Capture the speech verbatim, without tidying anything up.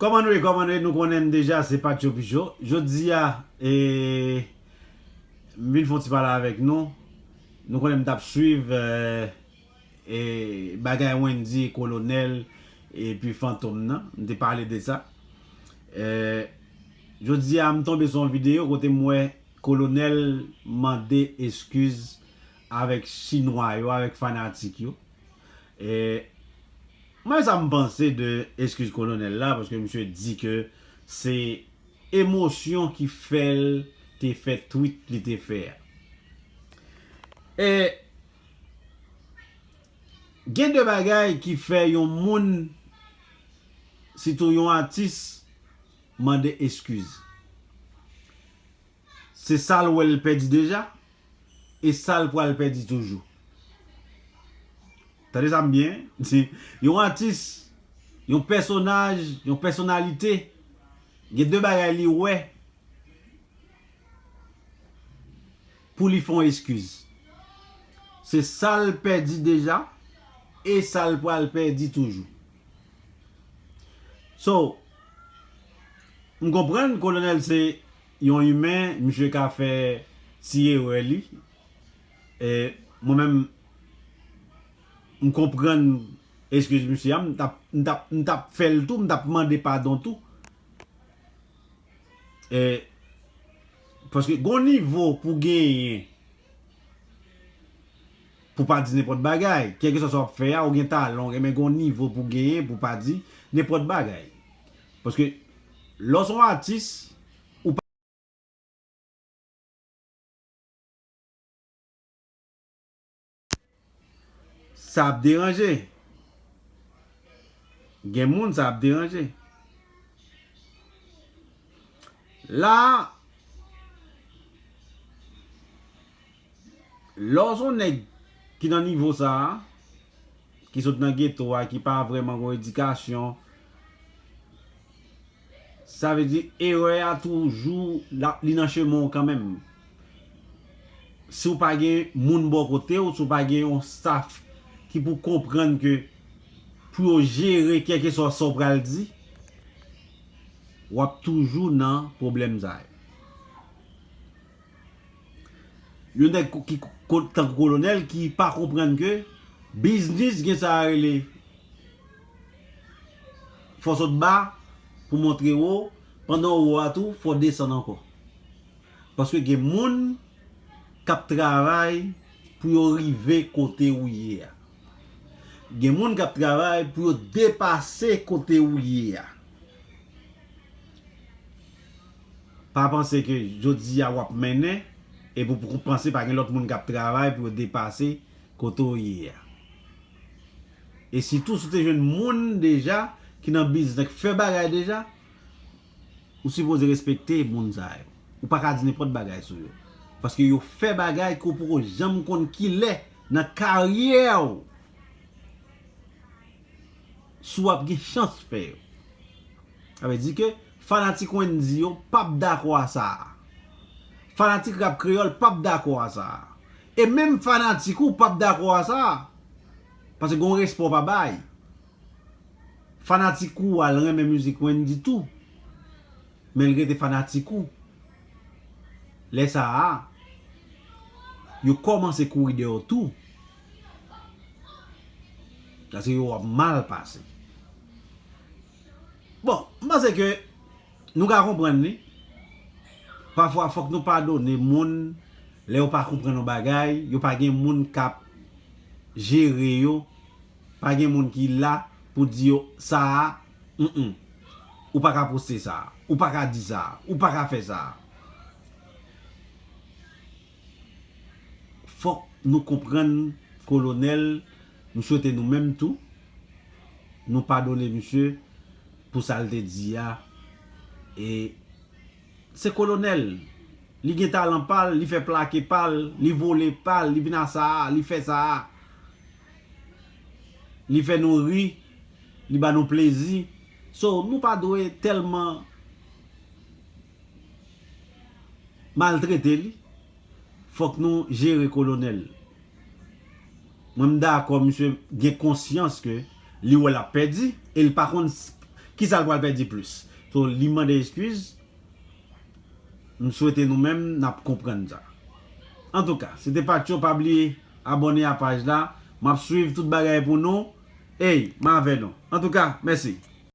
Kòman nou ye, kòman nou ye? Nou konnen m deja, se Patcho Picho. Jodi a, e, m vin fè yon ti pale avèk nou. Nou konnen m t ap swiv, e, e, bagay Wendy, Kolonèl, epi Fantom nan. M te pale de sa. E, jodi a, m tonbe sou yon videyo kote m wè Kolonèl mande eskiz avèk Chinwa yo, avèk fanatik yo. E, mwen, sa m panse de eskiz Kolonèl la, paske misye di ke se emosyon ki fè l te fè tweet li te fè a. E, gen de bagay ki fè yon moun, sitou yon atis, mande eskiz. Se sa l wè l pèdi deja, e sa l pral pèdi toujou. Tande sa m byen, se yon atis, yon pèsonaj, yon pèsonalite, gen de bagay li wè pou li fè yon eskiz. Se sa l pèdi deja, e sa l pral pèdi toujou. So, m konprann Kolonèl se yon imen, misye ka fè ti erè li. E mwen menm, m konprann eskiz misye a, m t ap, m t ap, m t ap fè l tou, m t ap mande padon tou. E, paske gon nivo pou genyen, pou pa di nenpòt bagay. Kèlkeswa sa w ap fè a, ou gen talan, ou gen, men gon nivo pou genyen, pou pa di nenpòt bagay. Paske lè w se yon atis, ou pa Sa ap deranje. Gen moun sa ap deranje. La, lè w se yon nèg ki nan nivo sa a, ki sot nan geto a, ki pa vrèman gon edikasyon, sa vle di erè a toujou la, li nan chemen w kanmenm. Si w pa gen moun bò kote w, si w pa gen yon staff ki pou konprann ke pou yo jere kèlkeswa sa w pral di, w ap toujou nan pwoblèm sa yo. Yon nèg ki, tankou Kolonèl ki pa konprann ke biznis gen sa a rele fò sot ba pou montre wo, pandan w wo a tou, fò desann ankò. Paske gen moun k ap travay pou yo rive kote ou ye a. Gen moun k ap travay pou yo depase kote ou ye a. Pa panse ke jodi a w ap mennen, epi w panse pa gen lòt moun k ap travay pou yo depase kote w ye a. E sitou si w te jwenn moun deja ki nan biznis, k fè bagay deja, ou sipoze respekte moun sa yo. Ou pa ka di nenpòt bagay sou yo. Paske yo fè bagay ke w poko janm konn kilè nan karyè w si w ap gen chans fè yo. Sa vle di ke fanatik Wendy yo p ap dakò a sa a. Fanatik rap kreyòl p ap dakò a sa a. E menm fanatik ou p ap dakò a sa a. Paske gen yon respè w pa bay. Fanatik ou al renmen mizik Wendy tou. Men l rete fanatik ou. Lè sa a, yo kòmanse kouri dèyè w tou. Paske yo wè w ap mal pase. Bon, m panse ke nou ka konprann li. Pafwa, fòk nou padone moun lè yo pa konprann yon bagay, yo pa gen moun k ap jere yo, pa gen moun ki la pou di yo, sa a, mm, mm, ou pa ka poste sa a, ou pa ka di sa a, ou pa ka fè sa a. Fòk nou konprann Kolonèl, m swete nou menm tou, nou padone misye pou sa l te di a. E se Kolonèl, li gen talan pa l, li fè plake pa l, li vole pa l, li vin a sa a, li fè sa a. Li fè nou ri, li ba nou plezi. So, nou pa dwe tèlman maltrete li. Fòk nou jere Kolonèl. Mwen, m dakò misye gen konsyans ke li wè l ap pèdi e l pa konn s-, Kisa l pral pèdi plis? So, li mande eskiz. M swete nou menm n ap konprann sa. Antouka, se te Patcho, pa bliye abòne a paj la. M ap swiv tout bagay pou nou. Ey, m avè nou. Antouka, mèsi.